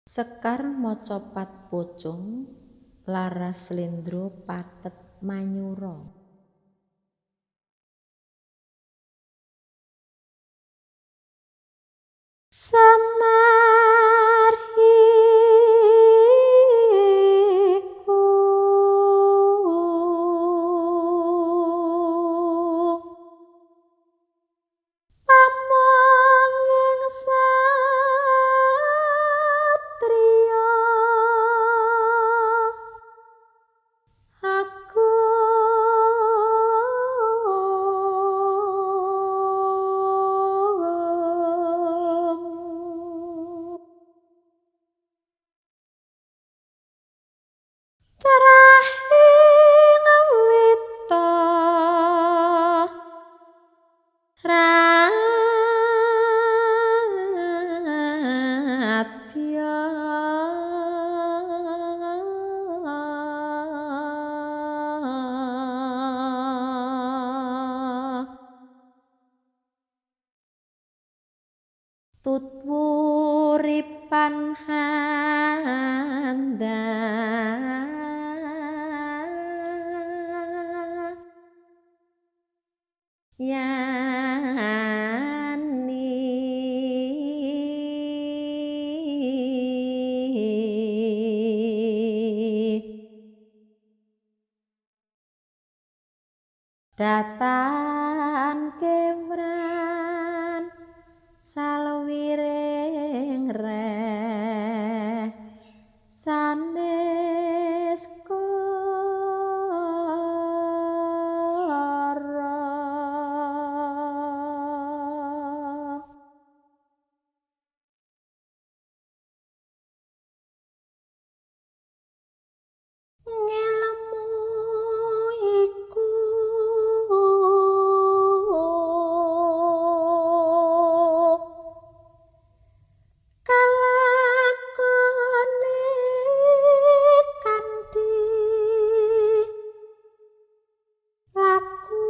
Sekar macapat pocung laras slendro pathet manyura. Semar iku pamonging satriya agung trahing wita radya tutwuripan handa yani datan kewran salwiring reh sanes kara. Ngelmu iku kalakone kanthi laku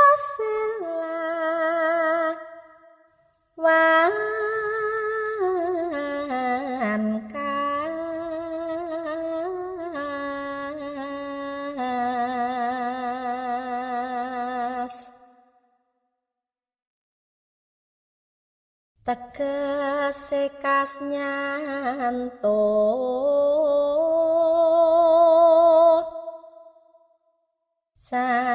lekasela wan kas tegese kas nyanto sani.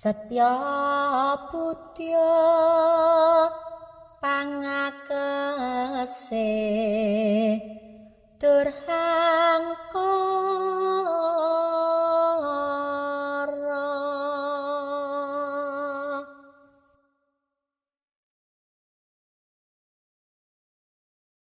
Setya putya pangakese durhana.